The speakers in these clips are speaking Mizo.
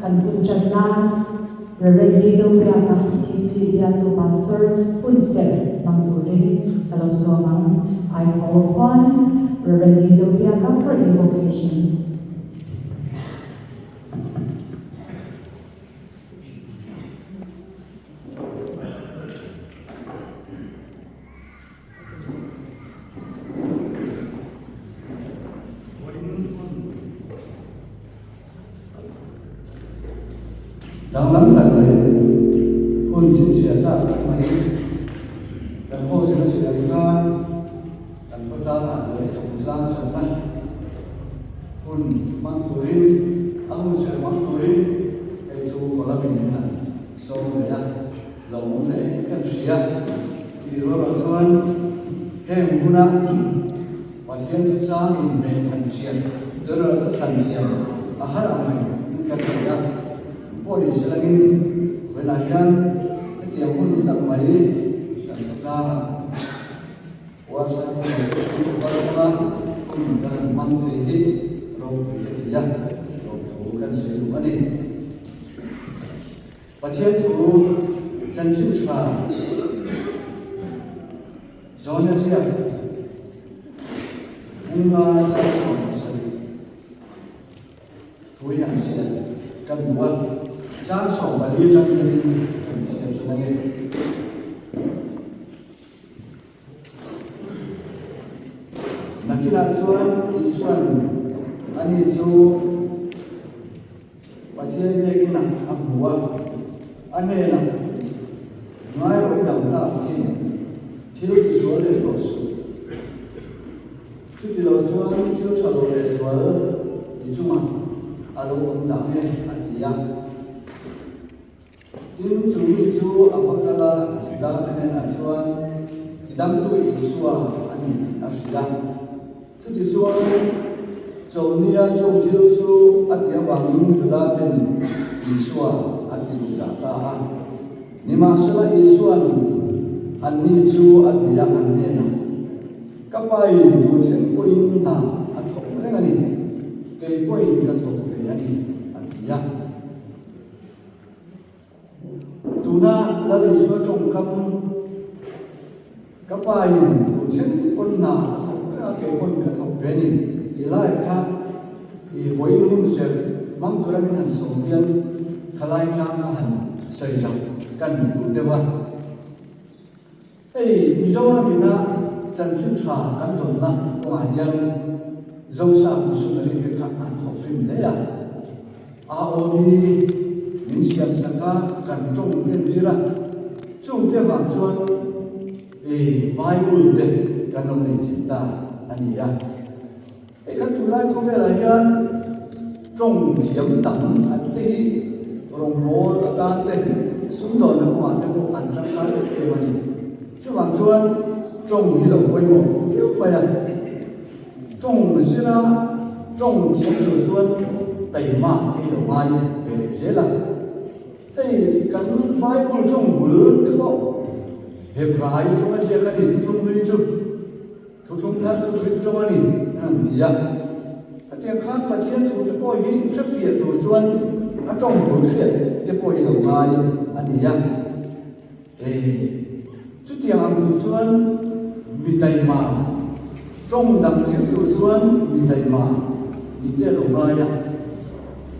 Kan hun ṭan nan Rev. D. Zobiaka chhingchhip bialtu Pastor hunserh hmang turin ka lo sawm ang. I call upon Rev. D. Zobiaka for invocation. Danglam tak leh hun chhinchhiah tlak tak mai kan host in a sawi ang khan kan khawtlangah leh chawmtlang zawhna hun hmang turin a hun serh hmang turin hei chu Kawlamin min han sawm ve a. Lo awm leh kan hria tih rualah chuan heng huna Pathian chu changin hmel han chian erawh chu thlan thiam a har ang reng in kan hria. Pawh ni selangin vawiinah hian hetiang hun ni tak mai kan hmu tlang a, Uarsa hun leh hun kal hmanga hun kan han hmang thei hi ropui ka ti a, lawmthu kan sawi duh a ni. Pathian thu chanchin tha zawn a ziak Bunga chang 17 thu hi an chhiat kan hmu a, chang 14 atang hianin kan chhiat thin ange. Nakinah chuan Isuan ani chu Pathian biakinah a hmu a, a hnenah, Ngai rawh i dam tak hi, thil i sual leh tawh suh. Chuti lo chuan thil tha lo leh zual i chungah a lo awm dang e, a ti a. Tin, chu mi chu a va kal a, Judate hnenah chuan tidamtu Isua a ni tih a hrilh a. Chutichuan, Chawlhnia chung thil chu a ti avangin Judaten Isua an ti duh dah ta a. Nimahsela, Isua'n anni chu a bia an hnenah, Ka pain tun thleng pawhin hna a thawk reng a ni, kei pawhin ka thawk ve a ni, a ti a. Tuna Lal Isua tawngkam ka pa in tun thleng pawn hna a thawk reng a, kei pawn ka thawk ve a ni tih lai kha i vawiin hun serh hmang tura min han sawm hian thalai chang kha han sawi zauh kan duh deuh a. Hei Mizoram ina chanchin tha kan dawnna kawngah hian Zosa missionary te kha an thawk rim hle a. AOB min siam sak a, kan tawng te an zir a, chung te vang chuan i Bible te kan lo nei thei ta a ni a. Hei kan tunlai khawvelah hian tawng thiam tam an te hi rawngbâwl atan te, sumdawnna kawngah te pawh an tangkai em em a ni. Chuvang chuan tawng hi lo pawimawh viau mai a, tawng zira tawng thiam tur chuan taima ei lo ngai ve zel a. Hei kan Bible tawng bul te pawh Hebrai tawnga ziak a ni, thuthlung hlui chu. Thuthlung thar chu Greek tawng a ni, a han ti a. Khatiang khan Pathian thu te pawh hi hrefiah tur chuan a tawng tur hriat te pawh hi lo ngai a ni a. E, chutiang ang tur chuan mi taima, tawng dang thlir tur chuan mi taima ni te a lo ngai a.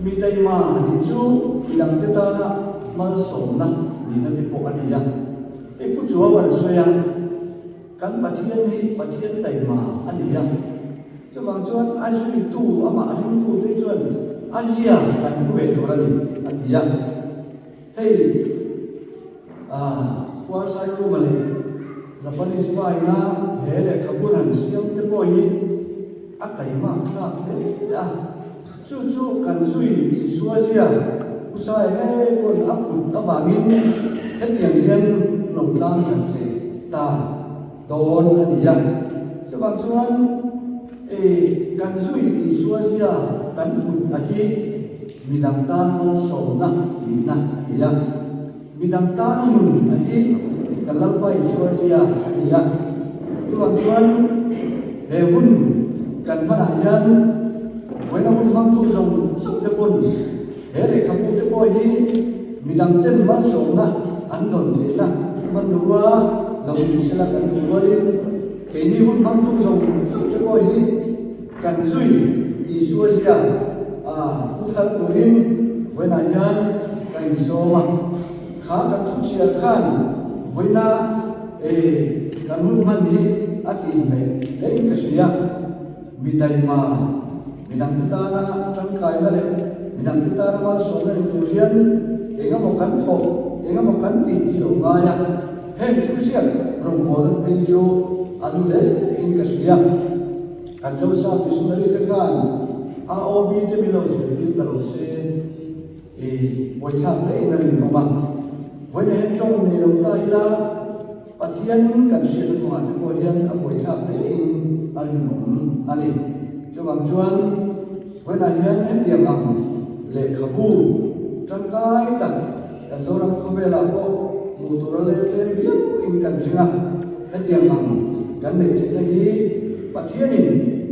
Mi taima ni chu midangte tana hmalsawmna nihna te pawh a ni a. Hei Pu Chuau an sawi a. Kan Pathian hi Pathian taima a ni a, chuvang chuan a zuitu, amah ringtute chuan a zia kan hmu ve tur a ni, a ti a. Hei Kualsaikuma leh Japanese pa ina he lehkhabu han siam te pawh hi a taima thlak hle a, chu chu kan zui Isua zia Usai ngei pawn a put avangin hetiang hian lo tlang zan thei ta dawn a ni a. Chuvang chuan kan zui Isua zia kan put a hi midang tan malsawmna nihna a ni a. Midang tan nun a hi kan Lalpa Isua zia a ni a. Chuvang chuan he hun kan hmanah hian vawiina hun hmangtu zawng zawng te pawn. He lehkhabu te pawh hi midangten malsawmna an dawn theihna hmanrua lo ni sela kan duh rualin keini hun hmangtu zawng zawng te pawh hi kan zui Isua zia a pu thar turin vawiinah hian ka insawm a. Kha kan thu chhiar khan vawiina kan hun hman hi a tihhmeh hlein ka hria. Mi taima, midangte tana tangkaina leh midangte tana malsawmna ni tur hian eng emaw kan thawk, eng emaw kan tih hi lo ngai a, heng thil ziak rawngbawlna phei chu a lu hle in ka hria. Kan Zosa missionary te khan AOB te min lo zirtir ta lo se i buaithlak hle in a rinawm a, vawiin ah hian tawng nei lo ta ila, Pathian kan hriatna kawngah te pawh hian a buaithlak hle in a rinawm a ni. Chuvang chuan vawiinah hian hetiang ang lehkhabu tangkai tak kan Zoram khawvelah pawh hmuh tur a lel tlem viau in kan ring a, hetiang ang kan neih theihna hi Pathianin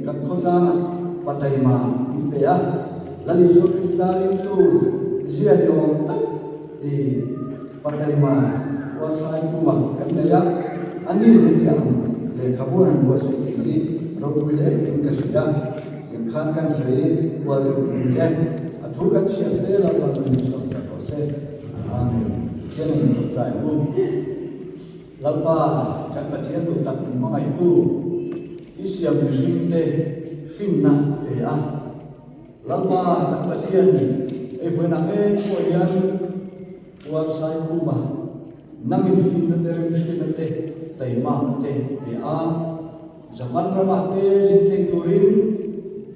kan khawtlangah pataima min pe a, Lal Isua Krista ringtu zia ni awm tak i Pataima Uansai Kuma kan nei a, a ni hetiang lehkhabu an buatsaih tih hi ropui hle in ka hria. Engkhan kan sawi kual deuh tur ni e, a thu kan chhiat te Lalpan min hruam sak rawh se. Amen. Pathian in tawngtai u. Lalpa kan Pathian duh tak min hmangaihtu i siam mihring te finna pe a. Lalpa kan Pathian ei vawiinah ngei pawh hian Uansai Khuma nangin finna te rimhrinna te taimahna te pe a, Japan ramah te zin thei turin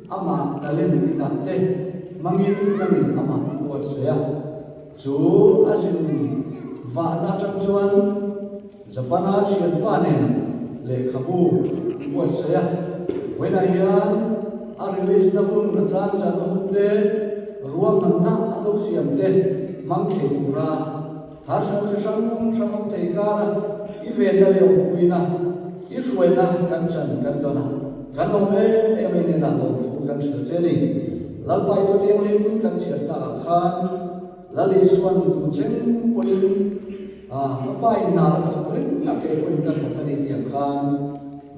amah talent inah te hmangin nangin amah i buatsaih a, chu a zin vahna atang chuan Japana thianpa nen lehkhabu i buatsaih a, vawiinah hian a release na hun a tlangzahna hun te, ruahmanna an lo siam te hmang thei tura harsatna chi hrang hrang awm thei kara i venna leh awmpuina, i hruaina kan chan kan dawn a, kan awm em em a inenah lawmthu kan hrilh che a ni. Lalpa i thuthianghlim kan chhiat takah khan Lal Isuan tum thleng pawhin ka pa in hna a thawk reng a, kei pawhin ka thawk a ni tih ang khan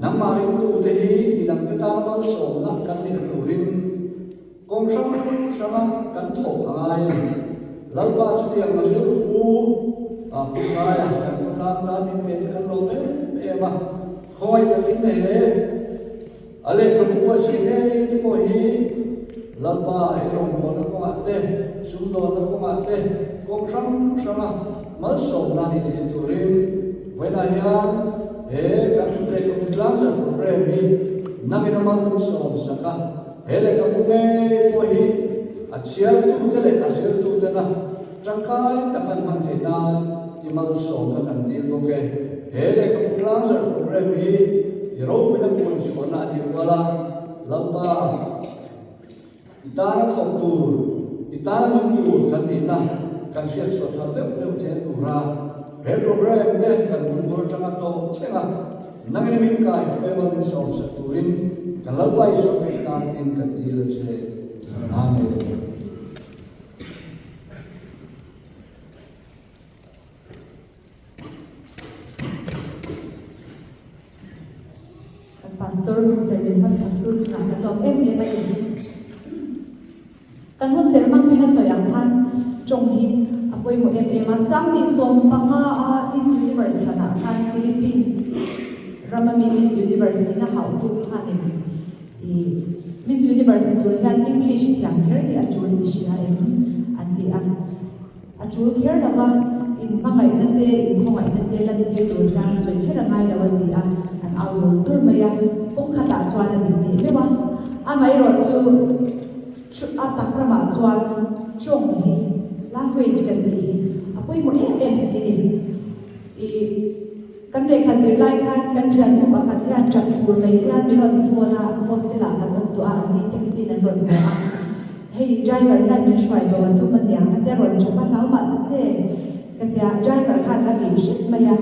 nangmah ringtute hi midangte tan malsawmna kan nihna turin kawng hrang hranga kan thawk a ngai a ni. Lalpa chutiang a rilru pu Pu Saia kan khawtlang tan min pe te kan lawm em em a, khawngaih takin he A lehkhabu buatsaih ngei te pawh hi Lalpa i rawngbawlna kawngah te, sumdawnna kawngah te, kawng hrang hranga malsawmna ni thei turin vawiinah hian he kan lehkhabu tlangzarh program hi nangin a mal sawm sak a, he lehkhabu ngei pawh hi a chhiartute leh a zirtutena tangkai tak an hman theih nan i malsawmna kan dil bawk e. He lehkhabu tlangzarh program hi i ropuina puan chhuahna a nih rual a, Lalpa, i tana thawk tur, i tana nung tur kan nihna kan hriat chhuah thar deuh deuh then tura he program te kan bul atanga tawp thleng a, nangin min kai hruaima min sawmsak turin kan Lalpa Isua Krista hmingin kan dil a che. Amen. Kan pastor hunserh min hman sak tu chungah kan lawm em em a ni. Kan hunserh hmang tuin a sawi ang khan tawng hi a pawimawh em em a. Sanghnih 15 a Miss Universe chhanah khan Philippines rama mi Miss Universe nihna hauhtu khanin I Miss Universe ni tur hian English thiam kher hi a tul i hria em? an ti a. A tul kher lo va, inhmangaihna te, inkhawngaihna te lantir tur hian sawi kher a ngai lo a ti a, an au dur dur mai a. Kawng khatah chuan a dik teh meuh a. Amaherawh chu a tak ramah chuan tawng hi, language kan tih hi a pawimawh em em si a ni. I. Kan lehkha zir lai khan kan thiannu pakhat hian tap tur mai hian min rawn phone a, hostel ah kan awm tawh a, an ni taxi in an rawn haw a, hei driver hian min hruai bo a tum aniang ka tia rawn tap a hlau mah ta che ka tia driver khan a vin hrep mai a,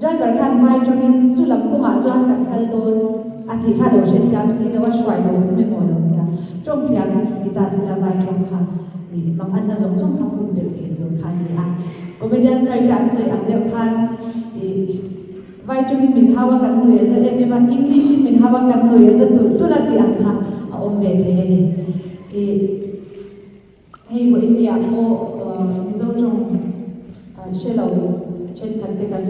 driver khan hmai tangin chu lam kawngah chuan kan kal dawn a tih kha lo hrethiam si lo a, hruai bo a tum emaw lo tia tawng thiam ni ta sila vai tawng kha. Mangan na zawng zawng kha pum belh thei tur kha a ni a. Comedian search a an sawi ang deuh khan Vai tawngin min hau a kan nui a za em em a, English in min hau a kan nui a za tulh tulh a tih ang kha a awm ve thei a ni. Hei vawiin ni ah pawh Mizo tawng hre lo thenkhat te kan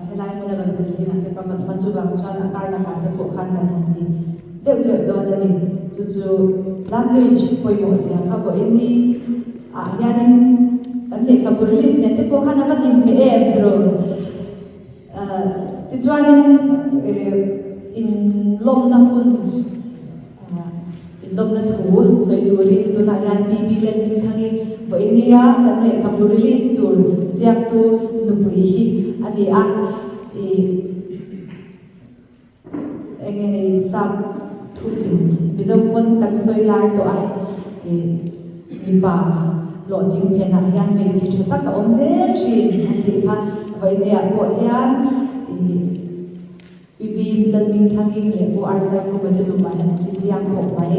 helai hmun a rawn tel zingah te pawh kan awm a, chuvang chuan a kar lakah te pawh khan kan han ti zeuh zeuh dawn a ni. Chu chu language pawimawh zia kha vawiin ni ah hianin kan lehkhabu release nen te pawh khan a va inhmeh em tiraw? Tichuanin inlawmna hun, inlawmna thu sawi turin tunah hian BB Lalhmingthangi vawinia kan lehkhabu release tur ziaktu nupui hi a ni a. Eng nge ni sap thufing Mizo pawn kan sawi lar tawh a, mipa hlawhtling phenah hian hmeichhe tha tak a awm zel thin an tih kha vawinia pawh hian Pi Pi Lalhmingthangi leh Pu Arsai Khuma te nupa hian an ti chiang khawp mai.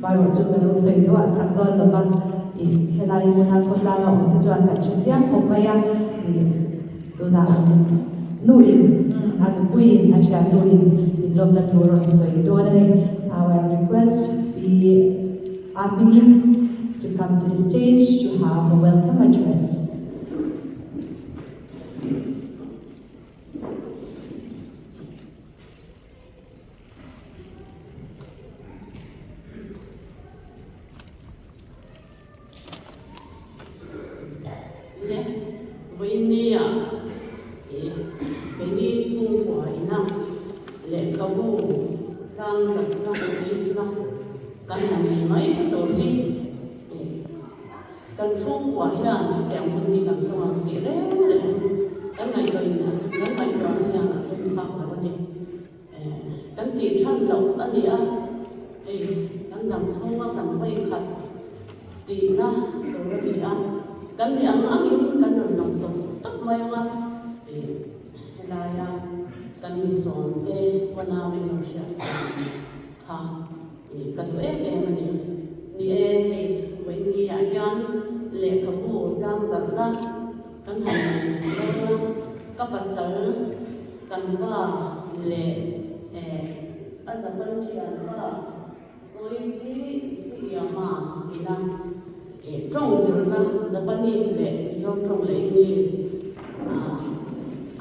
Marawh chu ka lo sawi duah sak dawn lo va, helai hmuna khawtlanga awm te chuan kan hre chiang khawp mai a. Tunah an nuin, a nupuiin, a thian nuin inlawmna thu rawn sawi dawn a ni. I will request Pi Ahmini to come to the stage to have a welcome address. Le vawinia ih keini chhungkua ina lehkhabu tlang zatna release na kan la nei mai tur hi ih kan chhungkua hian hetiang hun hi kan tawng ang tih reng reng kan ngaihtuahin kan ngaihtuahna hian a thleng phak lo a ni. Kan tih than loh a ni a, hei kan dam chhunga kan vawi khat tihna tur a ni a, kan nih ang angin kan rawn lang tawp tawp mai ang a, helaia kan misawm te huana min lo hriat kha ka duh em em a ni. Ni e, hei vawiin ah hian lehkhabu tlangzarhna kan han dawn a, ka pasal kan pa leh a zapal thian pa Koichi Ishiyama ina tawng zirna Japanese leh Mizo tawng leh English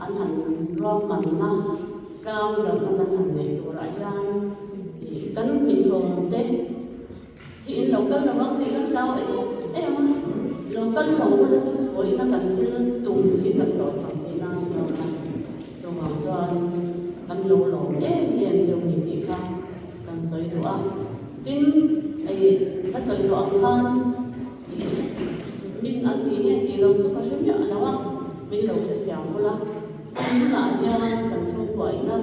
an han ruahmanna tlang zarhna kan han neih turah hian kan misawm te Hi in lo kal lo ang tih kan hlau em em a, lo kal lo ula chu pawhin a kan thil tum hi kan hlawh chho thei nan a dawn a, chuvang chuan kan lo lawm em em cheu ni tih kha kan sawi duh a, tin hei ka sawi duh ang khan ih min an tih nge tih lo chu ka hre miah lo a, min lo hrethiam bula hmun hunah hian kan chhungkuah ina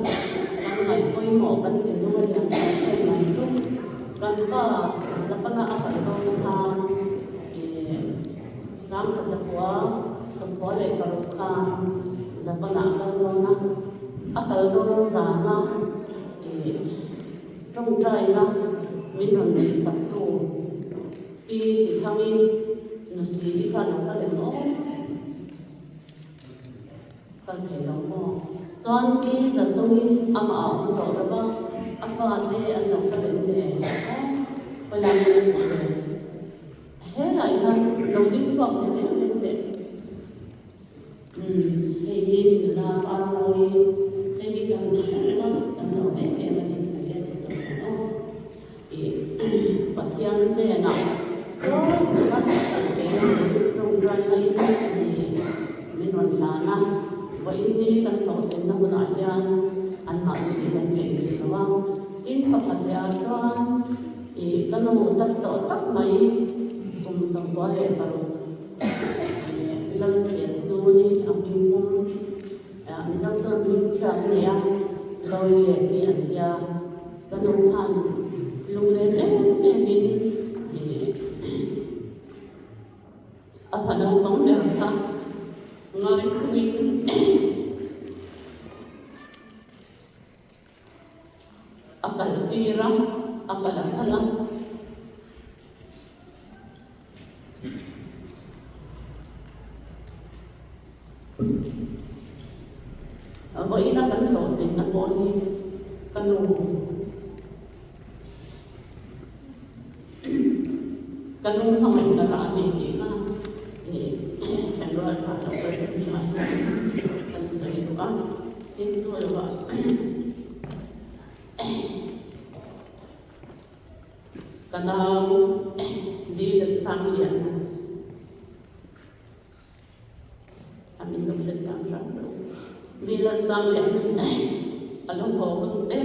kan ngaih pawimawh kan thinlung a lian em em mai chu. Kan pa Japana a kal dawn khan ih Sangkhat Zakua 96 khan Japana a kal dawn a, a kal dawn zana ih tawngtaina min rawn neih sak tu Pi Sithangi Nusi i kha lo kal em aw? Kal thei lo maw? Chuan Pi Zachungi amah a awm tawh lo va, a fate an lo kal em le? Aw, palai in a hmuh ve. Helai hian lo ding chhuak ve reng reng teh. Umm, hei hi nula Parmawi, hei hi kan hre reng a, kan lo em em a ni tih kan hriat theih tawh ang aw. Ih, Pathian hnenah tlawm taka kal theihna tawngtai laiin ni min rawn hlan a, vawiin ni kan hlawhtlinna hunah hian anmahni hi kan theih bik lo a. Tin, pakhat leh ah chuan ih ka nu tak tawh tak mai kum 96 Lalchhiat hnu ni a hming pum Mizo chuan hming chhiat a nei a, Lawi leh tih an tia. Ka nu khan lungleng em em in a pha naupang ber kha ngai chungin a kal tir a, a kal a phal a. Vawiina kan hlawhtlinna pawh hi ka nu ka nu hmangaihna rah a ni tih kha thenrual tha lo ka hre hniam ah hian kan sawi duh a, tin chu erawh ka nau Dylan Sanglian A min lo hre thiam hram lo. Mi Lalsang leh a lo haw hun te.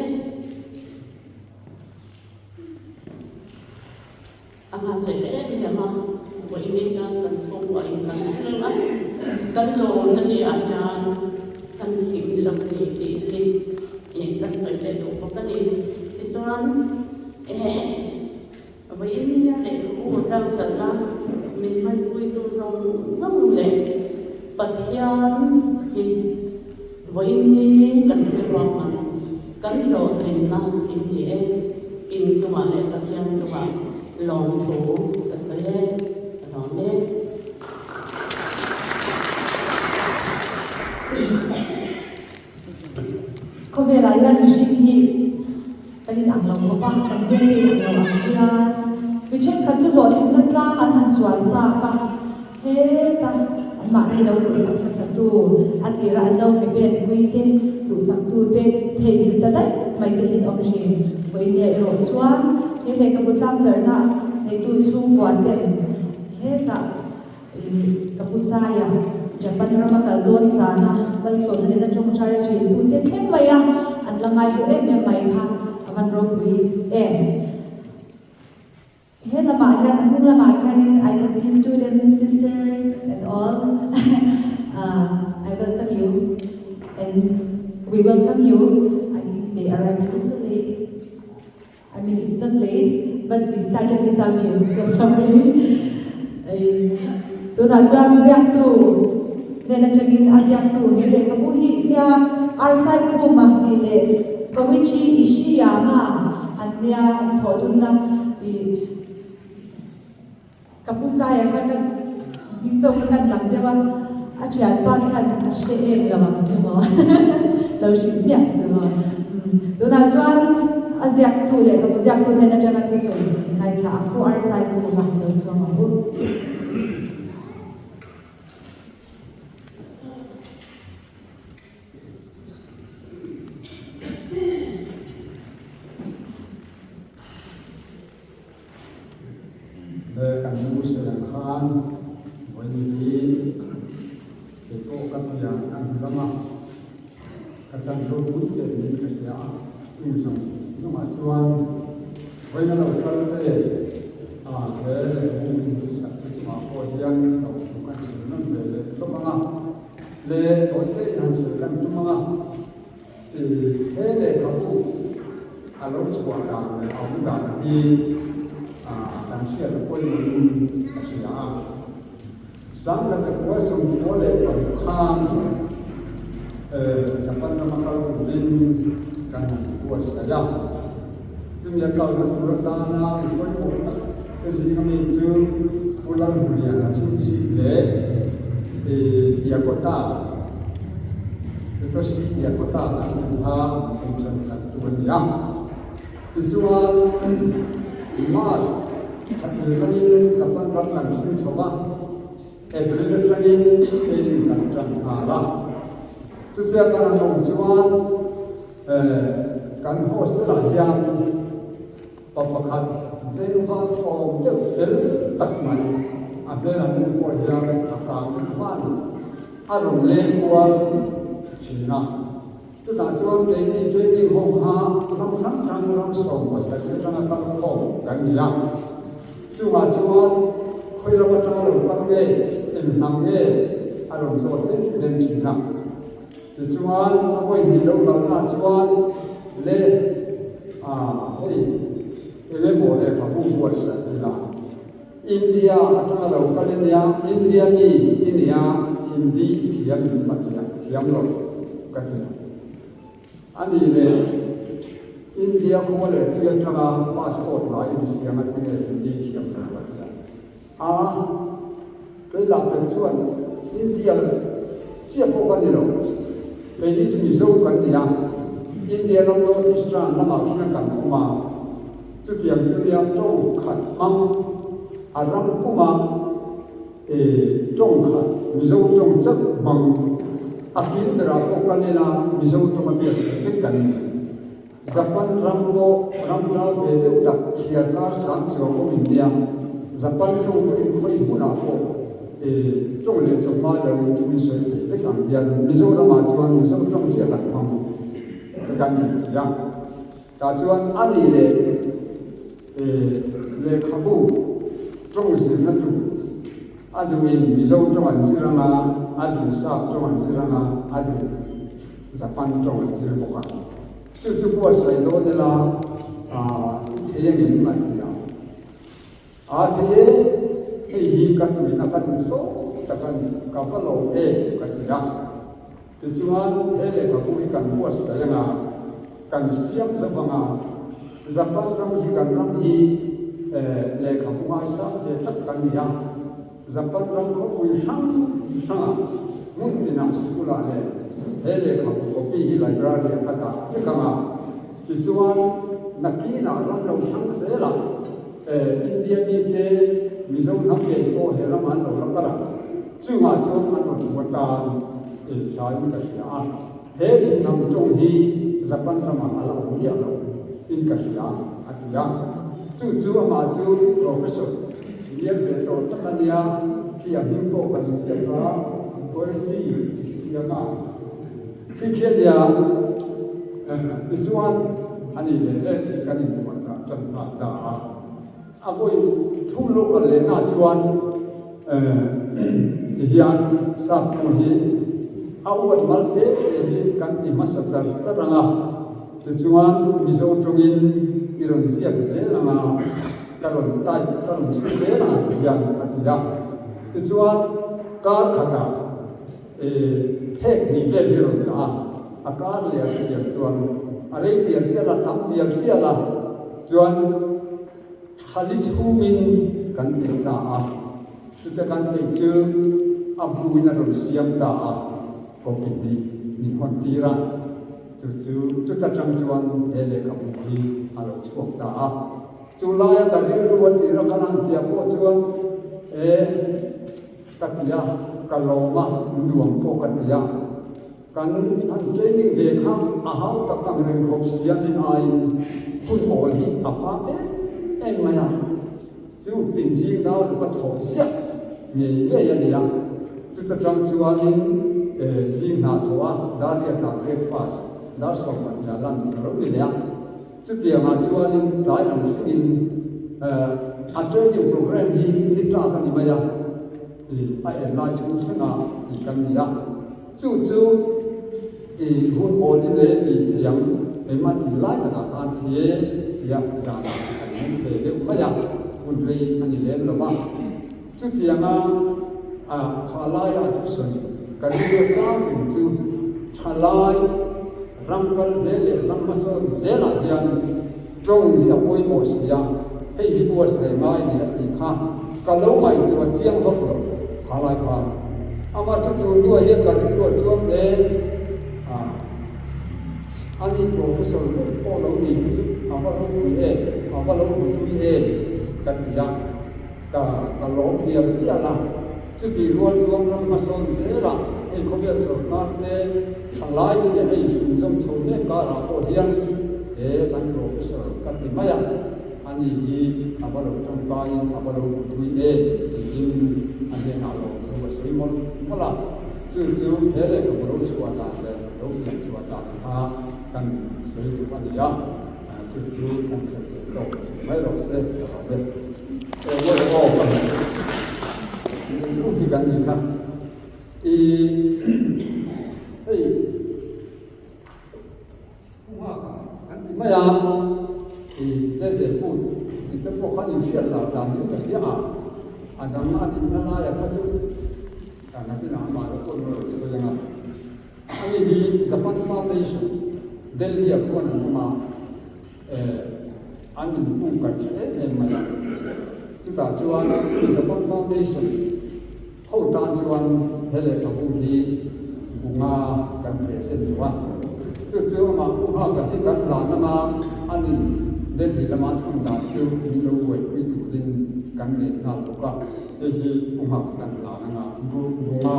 A nghak leh em em a, vawiin hian kan chhungkua in kan thleng a, kan lawm na ni ah hian kan hlim lo a ni tih hi kan sawi leh duh bawk a ni. Tichuan Vawiin nia lehkhabu tlangzarhna min hmanpuitu zawng zawng leh Pathian hi vawiin ni kan thil ruahman, kan hlawhtlinna in ni e. In chungah leh Pathian chungah lawmthu ka sawi e, ka lawm e. Khawvelah hian mihring hi kan inang lo khawp a, kan biak te inang lo ang hian mi thenkhat chu hlawhtlinna tlang an han chuan tak a, heta anmahni lo duhsak hmasatu, a tira an lo ke pen pui te, duhsaktu te theihnghilh ta daih mai te hi an awm thin. Vawinia erawh chuan he lehkhabu tlangzarhna neitu chhungkua ten hetah Ka pu Saia, Japan rama kal dawn zana malsawmna nena tawngtai a thin tute thleng mai a, an la ngai hlawh em em mai kha a van ropui em. He lamah hian, a hnung lamah hianin I can see students, sisters and all I welcome you and we welcome you, I think they arrived a little late. I mean it's not late but we started without you so sorry tunah chuan ziaktu hnen atangin a ziaktu he lehkhabu hi nia Arsai Khuma tih leh Koichi Ishiyama an nia an thawh dunna ih Ka pu Saia kha ka hming chauh kha kan lam deuh a, a thianpa khan a hre em lo ang chu maw, lo hrilh hmiah chu maw. Tunah chuan a ziaktu leh ka pu ziaktu hnen atanga thusawi ngaithla ang u, Arsai pu kha lo suam ang u. Le kan nu sawi ang khan vawiin hi kei pawh ka pian a ni lam a, ka chan ropui leh niin ka hria a, chung zawng zawngah chuan vawiin a lo kal te a he lehkhabu min sak te chungah pawh hian lo thu kan chhil nawn ve leh hlawm ang a, le tawi te in han chhil kan tum ang a. He lehkhabu a lo chhuah dan leh a awm dan hi kan hriat a pawimawhin ka hria a. Sangkachakua sawmhmuh leh paruk khan Japan rama kal turin kan buatsaih a. Chumi a kalna tur atana mi pawimawh tak te zinga mi chu Pu Lalhmuliana chhungchhip leh Yakota Hitoshi Yakota an tih kha inṭhen sak tu a ni a. Tichuan March thla tir langin Japan ram kan thleng chho a, April aṭangin training kan ṭan nghal a. Chutia kan han awm chuan Kan hostel ah hian pa pakhat vengva thawm deuh fel tak mai a hmel an en pawh hian a kang van a rawn leng kual thin a. Chutah chuan keini training ho kha ram hrang hrang ram 70 atanga kal khawm kan ni a. Chungah chuan khawi ram atanga lo kal nge, eng hnam nge a rawn zawt em em thin a. Tichuan, a vawi hnih lo kalna chuan le a hei eng emaw lehkhabu buatsaih ila, India atanga lo kal i nia, India mi i nia, Hindi i thiam in ma tia, thiam lo ka ti. A nih leh India khua leh tui atanga passport la i ni siam a tinge Hindi thiam lo ka ti a. A, kei lah pek chuan India chiah pawh ka ni lo. Keini chu Mizo kan ni a, India ram North Eastern lamah khian kan awm a, chutiang chu nia tawng khat hmang a ram puma e tawng khat Mizo tawng chauh hmang a kil berah pawh kan en a, Mizo tawng a biak theih vek kan ni. Japan ram pawh ram zau ve deuh tak thliar kar sang chuang awm in nia, Japan tawng vekin khawi hmunah pawh e tawng leh chawhma lo in thu in sawi thei vek ang hian Mizoramah chuan Mizo tawng chiah kan hmang kan in ti a, tah chuan a ni leh e lehkhabu tawng zirna tur a duhin Mizo tawng an zir anga a duh sap tawng an zir anga a duh Japan tawng an zir bawk a, chu chu buatsaih dawn ila i thei angem an ti a, a thei e, hei hi ka tuina ka duh sawt tak a ni, ka va lo em ka ti a, tichuan he lehkhabu hi kan buatsaih anga kan siam zo vanga Japan ram hi kan ram hi lehkhabu ngaisang ve tak kan ni a. Japan ram khawpui hrang hrangah hmun tinah sikulah leh he lehkhabu copy hi library ah ka dah vek ang a, tichuan nakinah ram lo thlang zelah India mite Mizo hnam ngei pawh he ramah an lo la kal a, chungah chuan an rawn hmu atan thlain ka hria a, he inhnam tawng hi Japan ramah a la awm miah lo in ka hria a ti a, chu chu amah chu Professor. Senior ve tawh tak a nia, khi a hming pawh kan ziak a, Koichi Ishiyama. Khi khi a nia, tichuan a ni leh leh tih kan inpuahchah tan nghal ta a. A vawi thum lo kal lehna chuan tihian sap tawng hi a uat mal te te hi kan ti hmasa char char ang a, tichuan Mizo tawngin i rawn ziak zel ang a. Ka rawn type, ka rawn chhu zel ang ti hian a ti a. Tichuan kar khatah phek hnih vel hi rawn dah a, a kar leh a chutiang chuan a rei tial tial a, tam tial tial a, chuan thali chhungin kan peih ta a. Chute kan peih chu a buin a rawn siam ta a, copy hnih min hawn tir a. Chu chu chuta tang chuan he lehkhabu hi a lo chhuak ta a. Chu laia ka rilru a tih rak a lan tia pawh chuan e ka ti a, ka lawm a, nuam pawh ka ti a. Kan han training ve kha a hau tak ang reng khawp si a rin aiin hun awl hi a fak em em mai a. Chu pinzing nau ruk a thawh ziah ngei ngei a ni a. Chuta tang chuanin e zing hna thawh a, dar riatah breakfast, dar 12 ah lunch a lo ni leh a. Chutiangah chuanin tlai lam thlengin a training program hi ni tlak a ni mai a, a en lai chhung thlenga tih kan ni a. Chu chu i hun awn i nei tih thei ang, engmah tih lai takah khan thei e tia zanah kan hmang ve deuh mai a, hun rei a ni lem lo va. Chutianga a thalai a thusawi ka rilru chang reng chu thalai ram kal zel leh ram hmasawn zelah hian tawng hi a pawimawh si a, hei hi buatsaih ngai ni a tih kha ka lo ngaihtuah chiang vak lo thalai khan. Amah chu tur nuah hian ka rilruah chuan e a ani professor meuh pawh lo ni hi chu a va ropui em, a va lo hmu thui em ka ti a. Ka ka lawm dial dial a, chutih rual chuan ram hmasawn zela hei khawvel sorkar te thalai te nen a inhrim zawm chho mek karah pawh hian he kan professor ka ti mai a, ani hi a va lo tangkaiin a va lo thui em tiin a hnenah lawmthu a sawi mawlh mawlh a, chu chu he lehkhabu ro chhuah dan leh ro pian chhuah dan kha kan sawi duh a ni a. Chu chu kan sawi theih tawk mai rawh se ka lo be. Eng nge aw ka hmu rilru hi kan nih kha. I hei nghak kan ti mai a, i zeze food tih te pawh khan inhriat lah dan hi ka hria a, a dang a nihna laia kha chu ka nakinah amah lo pawh in rawn sawi ang a. Ani hi Japan Foundation, Delhi-ah khuan an awm a, an inkung kaih tha em em mai a. Chutah chuan chumi Japan Foundation ho tan chuan he lehkhabu hi Bunga kan present duh a, chu chu amah Pu Nghaka hi kan hlan anga a nin Delhi lama thun dan chu min lo buaipui turin kan ngen nghal bawk a, hei hi Pu Nghaka kan hlan anga Bunga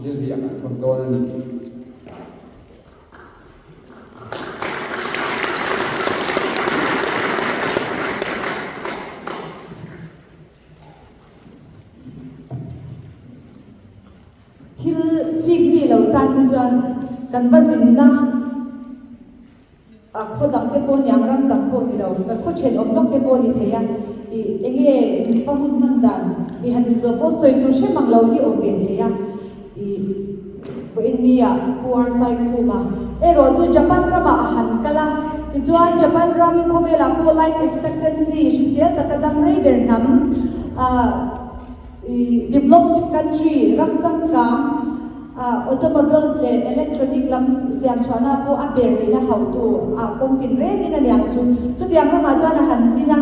Delhi ah kan thawn dawn a ni. Thil chik mi lo tan hi chuan kan va zinna a khaw dang te pawh niang ram dang pawh ni lo, kan khaw thenawm lawk te pawh ni thei a, ih eng nge in va hun hman dan tih han inzawh pawh sawi tur hrem ang lo hi awm ve thei a, ih vawiin nia Pu Arsaikhuma erawh chu Japan ramah a han kal a, tichuan Japan ram khawvelah pawh life expectancy hrisel taka dam rei ber hnam ah I developed country ram changkang ah automobiles leh electronic lam siam chhuahna pawh a ber nihna hauhtu ah kawng tin rengin a niang chu. Chutiang ramah chuan a han zin a,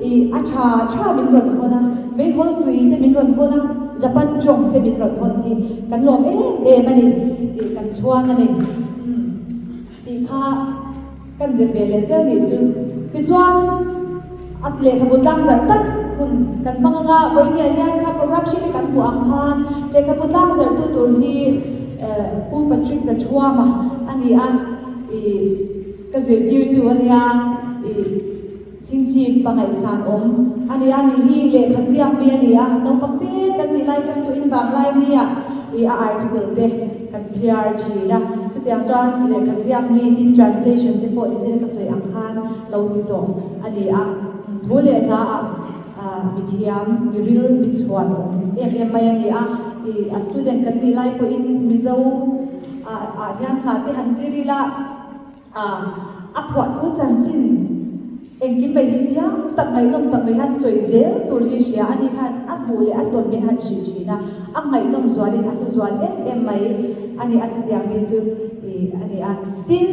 i a tha tha min rawn hawn a, meihawl tui te min rawn hawn a, Japan tawng te min rawn hawn hi kan lawm em em a ni, i kan chhuang a ni. Umm tih kha Kan zir ve leh zel nih chu. Tichuan, a lehkhabu tlangzarh tak hun kan hmang anga vawinia hian kha program sheet a kan hmuh ang khan lehkhabu tlangzarh tu tur hi Pu Patrick Zathuama a ni a, ih ka zirtirtu a nia, ih chhingchhip pa ngaihsan awm a ni a, ni hi lehkha ziak mi a ni a, naupang te kan nih lai chang tuin vanglai nia ih a article te kan chhiar thin a, chutiang chuan lehkha ziak mi tin translation te pawh nichin ka sawi ang khan lo ti tawh a ni a, thu leh hla ah mithiam, miril, michhuan awm em em mai a ni a, ih a student kan nih lai pawhin Mizo ah hian hna te han zir ila. A, a phuahtu chanchin engkim mai hi chiang tak ngaihnawm tak mai hian sawi zel tur hi hria a ni khan a hmuh leh a tawn min han hrih thin a, a ngaihnawm zualin a hlu zual em em mai a ni a chutiang mi chu ih a ni a. Tin,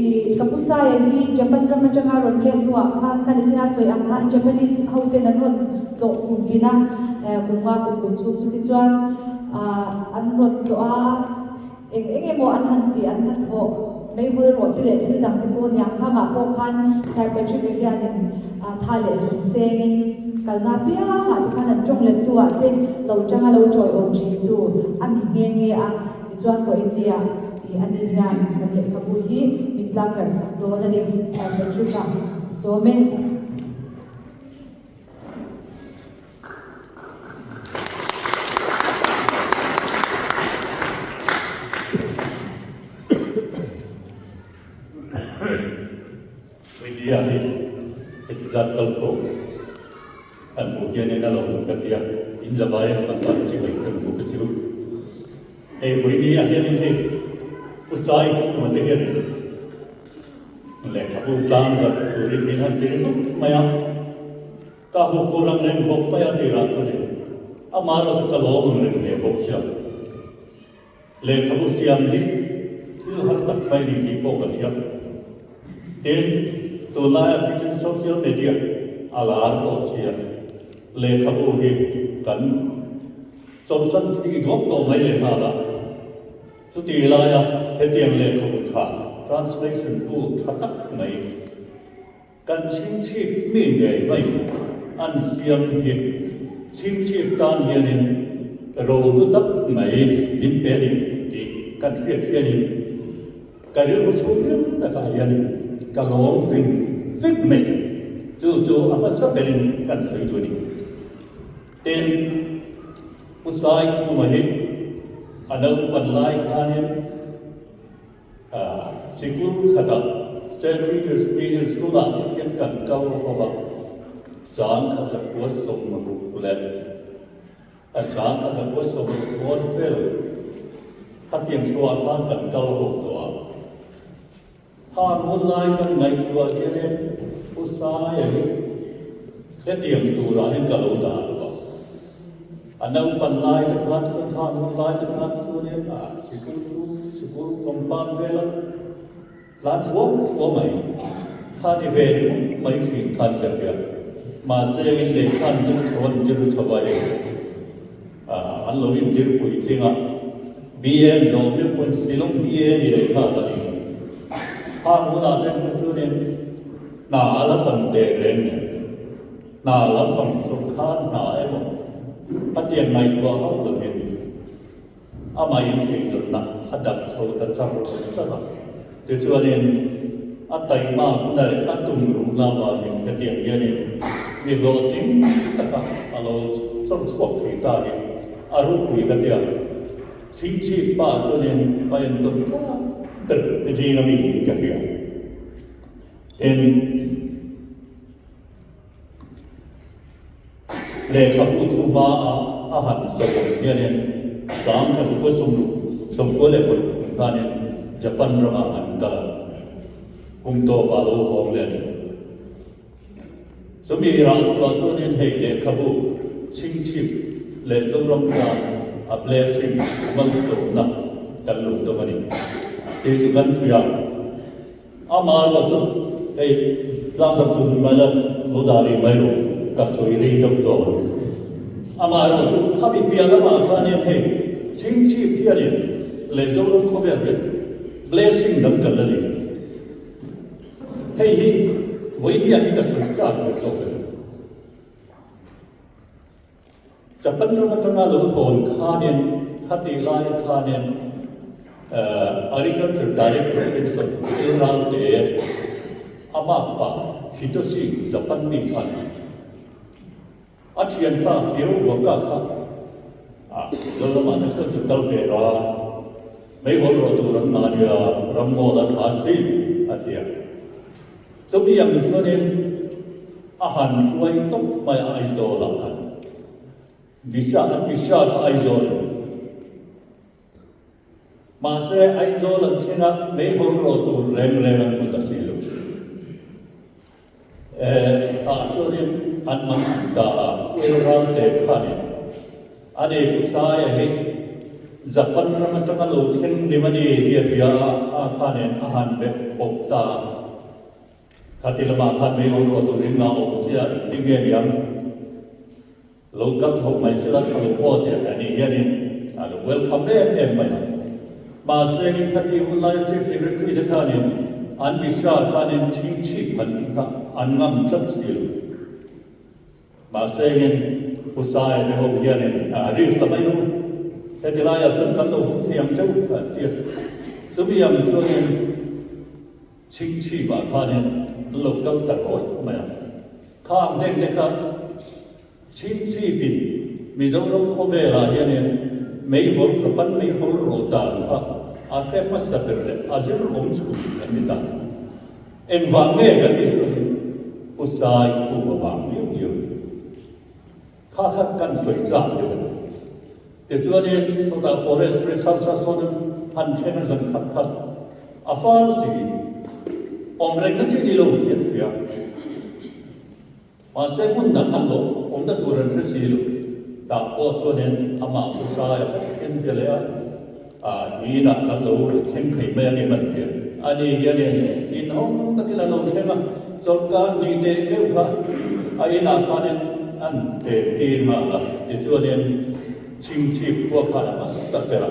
ih ka pu Saia hi Japan ram atanga rawn let hnuah khan ka nichina sawi ang khan Japanese ho ten an rawn tlawh kum tin a, kum nga kum kum chhung chuti chuan ah an rawn tlawh a. Eng eng emaw an han tih an hnathawh meihawl rawh te leh thil dang te pawh niang khangah pawh khan Sir Patrick-a hianin tha leh zun sengin kalna apiangah te khan an tawng lettu ah te lo tanga lo tawiawm thintu a ni nghe nghe a, tichuan pawh India tih a ni hian kan lehkhabu hi min tlangzarh sak dawn a ni, Sir Patrick-a sawm e. India hi heti zat kal khawm an hmuh hianin a lo hmu ka tia, in zavai a hmasa chibai kan hmu ka chu. Hei vawinia hianin hei Pu Sai Khuma te hianin lehkhabu tlang zat turin min han ti ringawt mai a. Ka hu kur ang reng khawp mai a tirah chuanin amaherawh chu ka lawm ang reng hle bawk sia. Lehkhabu siam hi thil har tak mai ni tih pawh ka hria. Tin, tunlaia phei chuan social media a lar tawh sia, lehkhabu hi kan chawlhsan thih duak tawh mai leh nghal a. Chuti laia hetiang lehkhabu tha, translation bu tha tak mai, Kan chhingchhip mi ngei mai an siam hi chhingchhip tan hianin rohlu tak mai min pe a ni tih kan hriat hianin ka rilru chhungril takah hianin ka lawm ving vek mai. Chu chu a hmasa berin kan sawi duh a ni. Tin, Pu Saikhuma hi a naupan lai khanin, Sikul khatah Saint Peter's Middle School-ah te hian kan kal ho a, 1960 leh a 1960 pawn vel khatiang chhuah khan kan kal ho tawh a. Kha hun lai kan ngaihtuah hianin Pu Saia hi hetiang turah hian ka lo dah lo a. A naupan lai te khan chuan kha hun lai te khan chuanin a sikul chu sikul compound vela tlan suau suau mai kha ni ve ringawt mai thin khan ka hria. Mahse in lehkha an zir chho an zir chho a, an lo inzir puitling a. BA an zawh meuh pawn Shillong BA a ni leh nghal a ni. Khang hunah te chuanin hna a la tam teh reng nen, hna lampang sawrkar hna emaw khatiang ngaihtuah hauh lovin amah in eizawnna a dap chho ta char char a. Tichuanin a taihmakna leh a tumruhna avangin hetiang hianin mi hlawhtling taka a lo chawr chhuak thei ta hi a ropui ka tia. Chhingchhip pa chuanin ka entawn tlak ber te zinga mi niin ka hria. Tin, Lehkhabu thu hma a a han sawi hianin sang kha rukua sawmruk sawmkua leh pawlh kum khanin Japan ramah an kal a, kum tawpah lo hawng leh a ni. Chumi rah chhuah chuanin hei lehkhabu chhingchhip leh Zoram tan a blessing malsawmna kan lo dawng a ni tih chu kan hria. Amah erawh chu hei tlangzam tur ni mai la, lo dah rih mai rawh, ka sawi rei deuh dawn. Amah erawh chu khami piah lamah chuanin hei chhingchhip hianin leh Zoram khawvel hian blessing lam kan la ni. Hei hi vawiin hi ka sawi sa tur zawk a ni. Japan ram atanga lo hawn khanin khatih lai khanin Agriculture Director Edson Elralte amah pa Hitoshi Japan mi khan a thianpa Hiro Waka kha lo lamah te khuan chu kal ve ra meihawl rawh tur an ngah nia ramngawl a tha si a ti a. Chumi ang chuanin a han hruai tawp mai a Aizawlah khan. Visa an visa kha Aizawl a ni. Mahse Aizawl an thleng a, meihawl rawh tur reng reng an hmu ta si lo. Eh, tah chuanin an man an ta a, Uel Ralte khanin a ni Pu Saia hi Japan ram atanga lo thleng ni mani tia bia a a khanin a han bet pawp ta a. Khati lamah khan meihawl ruah turin nga awm sia engtin nge niang lo kal chho mai sela tha lo pawh tia a nih hianin a lo welcome em em mai a. Mahse in khati hun laia Chief Secretary te khanin an visa khanin chhingchhip han tih kha an ngam tlat si lo. Mahse engin Pu Saia te ho hianin a risk la mai lo. Heti laiah chuan kan lo hum thei ang cheu a ti a. Chumi ang chuanin chhingchhipah khanin an lo kal ta rawih mai a. Kha ang deng te kha chhingchhipin Mizoram khawvelah hianin meihawl Japan meihawl rawh dan kha a hre hmasa ber leh a zir awm chhun kan ni ta. Engvang nge kan tih chuan Pu Sai Khum avang liau liau kha kha kan sawi chak deuh a ni. Tichuanin sawtah forest research a sawn han thleng a zan khat khat a fal si awm reng na chi ni lo tih an hria. Mahse hmun dang han lo awmna tur an hre si lo. Tah pawh chuanin amah Pu Saia pawh en ve leh a, a inah kan lo thleng thei mai a ni man hmel. Ani hianin inhawng takin a lo thleng a, chawlhkar ni teh meuh kha a inah khanin an chen tir nghal a. Tichuanin Chhingchhip khua khan a hmasa ber a,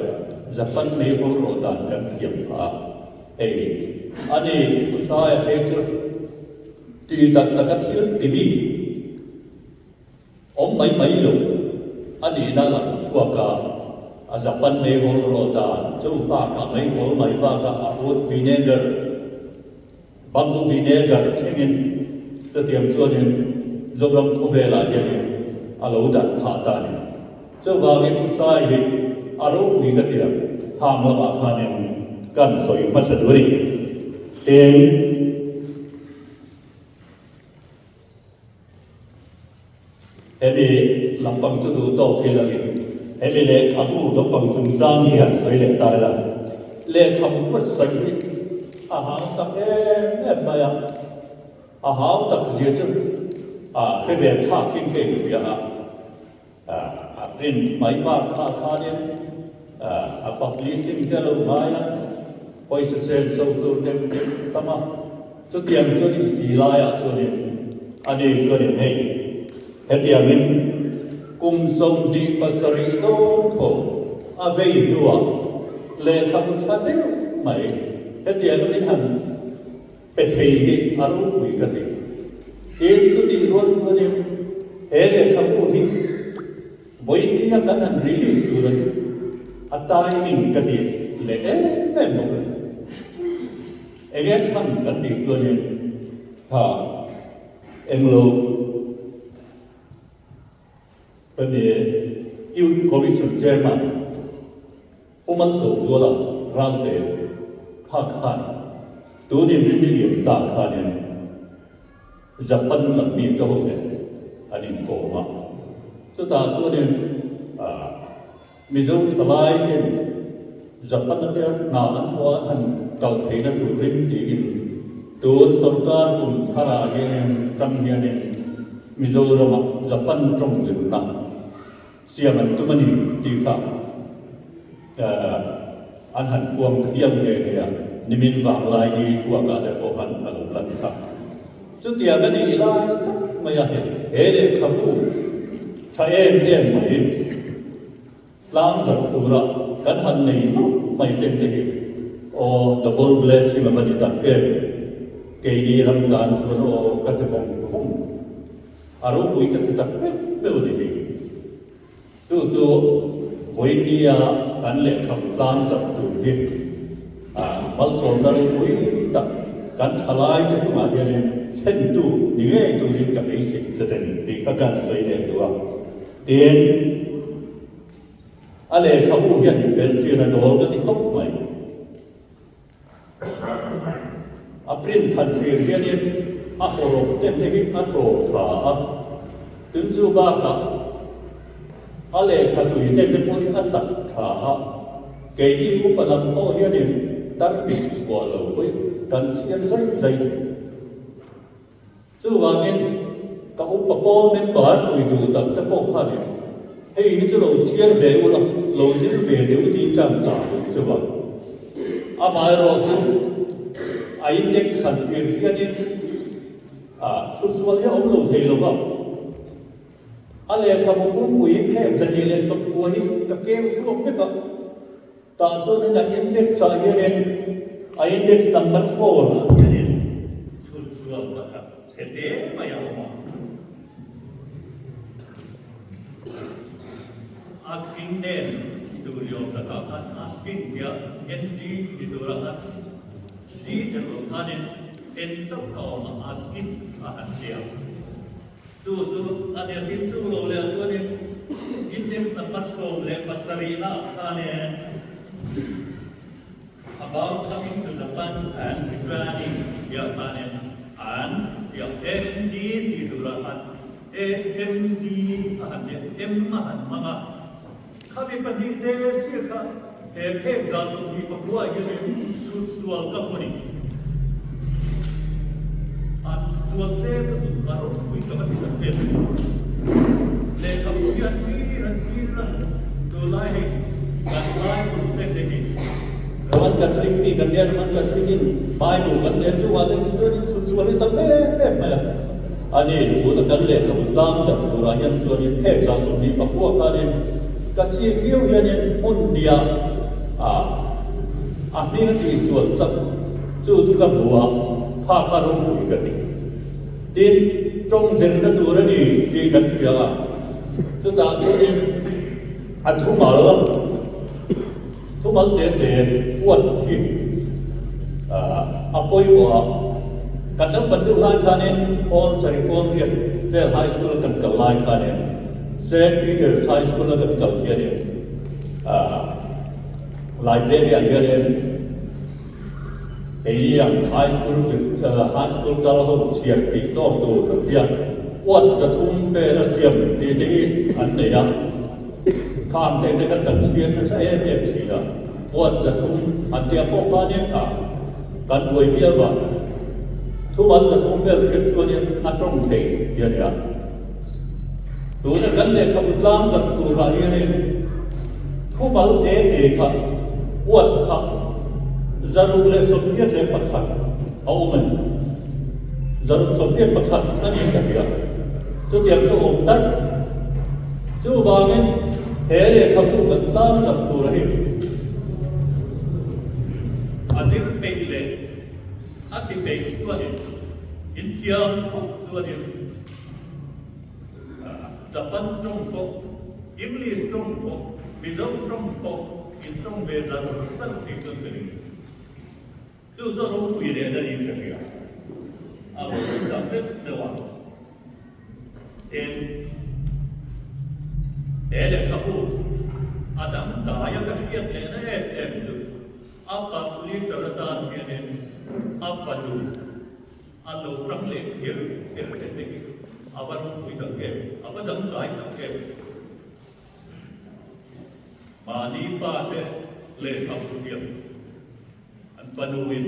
Japan meihawl rawh dan kan thiam phah a, hei ani Pu Saia phei chu Ti tak taka thil ti mi awm mai mai lo a nihna lang chhuak a, a Japan meihawl rawh dan chu bakah meihawl mai bakah a wood vinegar, bamboo vinegar thlengin chutiang chuanin Zoram khawvelah hianin a lo dan phah ta a ni. Chuvangin Pu Sai hi a ropui ka tia khang lamah khanin kan sawi hmasa duh a ni. Tin, hemi lampang chu duh tawk hi langin hemi lehkhabu lampang chungchang hi han sawi leh ta ila, lehkhabu hmasa hi a hang tak em em mai a, a hau tak zia chu a hre ve thlak in ka inhria a. A print mai bak kha khanin a publishing te lo ngai a, pawisa sel chho tur te te tam a, chutiang chuan i si laiah chuanin ani chuanin hei hetiangin kum 27 dawn thaw a vei hnuah. Lehkhabu tha deuh mai hetiang min han pe thei hi a ropui ka ti. Tin, chutih rual chuanin he lehkhabu hi vawinia kan han release tur a ni, a timing ka ti leh em em bawk a ni. Enge chhan kan tih chuanin kha englo Ka ni Youth Commission Chairman Pu Malchawkzuala Ralte kha khan tunin rinni lian tak khanin Japan lam mi te ho nen an inkawm a. Chutah chuanin Mizo thalai ten Japan ate hna an thawh a han kal theihna turin tiin tun sorkar kum tharah hianin ṭang hianin Mizoramah Japan ṭawng zirna siam an tum a ni tih kha an han puang thiam nghe nghe a, nimin vanglai ni chhuakah te pawh khan a lo lan kha. Chutiang a nih lai tak mai a, he lehkhabu tha em em mai tlang zat tura kan han nei nawlh mai ten te hi aw double blessing a va ni tak em, keini ram dan chuan aw ka ti vawng vawng, a ropui ka ti tak meuh meuh a ni hi. Chu chu vawinia kan lehkhabu tlang zat tur hi malsawmna ropui tak kan thalai te chungah hianin thlentu ni ngei turin ka beisei tlat a ni tih kha ka han sawi leh duh a. Tin, a lehkhabu hian belhchian a dawl ka ti khawp mai. A print than thlir hianin a hawrawp te te hi a tawp tha a, tin chu bakah a lehkha tui te te pawh hi a tak tha a, keini upa lam pawh hianin tarmit kuah lo pawhin kan chhiar zai zai thei. Chuvangin, ka upa pawl member pui duh tak te pawh khanin hei hi chu lo chhiar ve ula, lo zir ve deuh tiin ka han chah duh chu a. Amaherawh chu a index han thlir hianin a chhutsual hi a awm lo thei lo va. A lehkhabu pumpui phek 290 hi ka keu chhuak vek a. Tah chuanin a index ah hianin a index number 4 ah hianin chhut chhuak pakhat chhe te mai a awm a. Asking nen tur i awm takah khan asking tia NG ni turah khan G tel lo khanin N chauh a awm a, asking a han tia. Chu chu a nia tin chu lo leh chuanin index number 17 ah khanin about coming to Japan and returning tih khanin an tih MD tih turah khan AMD a han nia M a han hmang a, khami pahnih te chiah kha he phek 29 hianin chhut sual ka hmu ni. An chuan tlem lutuk a ropui tak a ti tak em. Lehkhabu hi an thlir an thlir a, tunlai hei kan Bible te te hi Roman Catholic mi kan nia, Roman Catholic in Bible kan nia chu ah te chuan in chhut chhuah hi tam em em mai a. Ani tuna kan lehkhabu tlang zat turah hian chuanin phek 29 khanin ka chik viau hianin hmun hniah a hming a tihsual chak. Chu chu ka hmu a, kha kha ropui ka ti. Tin, tawng zirna tur a ni tih kan hria a, chutah chuanin a thumal, thumal te te huat hi a pawimawh a. Kan naupang deuh lai khanin Paul Sarikawn riat vel High School a kan kal lai khanin Saint Peter's High School a kan kal hianin Library ah hianin Kei ang high school high school kal ho chhiar tih tawk tur kan tia uat 300 vel a siam tih te hi an nei a, khang te te kha kan chhiar nasa em em thin a, uat 300 an tia pawh khanin a kan buai viau a, thumal 300 vel hriat chuanin a tawng thei ti a nia. Tuna kan lehkhabu tlang zat turah hianin thumal te te kha uat kha 681 a awm a ni. 681 a ni ka tia. Chutiang chu awm daih. Chuvangin he lehkhabu kan tlang zat turah hi. A ti peih chuanin, in thiam khawp chuanin Japan tawng pawh, English tawng pawh, Mizo tawng pawh in tawng ve zar zar thei chuan ka ring. Chu chu ropui leh na niin ka hria. A ropui tak vek deuh a. Tin, he lehkhabu a dang daia ka hriat leh na em em chu a publisher atan hianin a fanu a lo tang leh kher kher te te hi a va ropui tak em, a va dangdai tak em. Mahni pa te lehkhabu hian An fanuin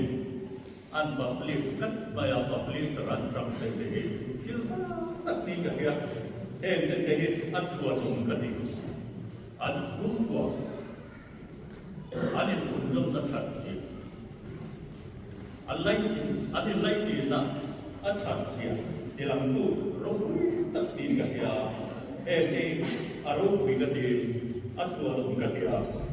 an publish tlat mai a, publisher an hrang thei te hi thil tha tak niin ka hria. Heng te te hi a chhuanawm ka ti. An chhungkua an inphunzawmna that zia, an laitin an inlaitinna a that zia tilangtu ropui tak niin ka hria. Heng te hi a ropui ka ti, a chhuanawm ka ti a.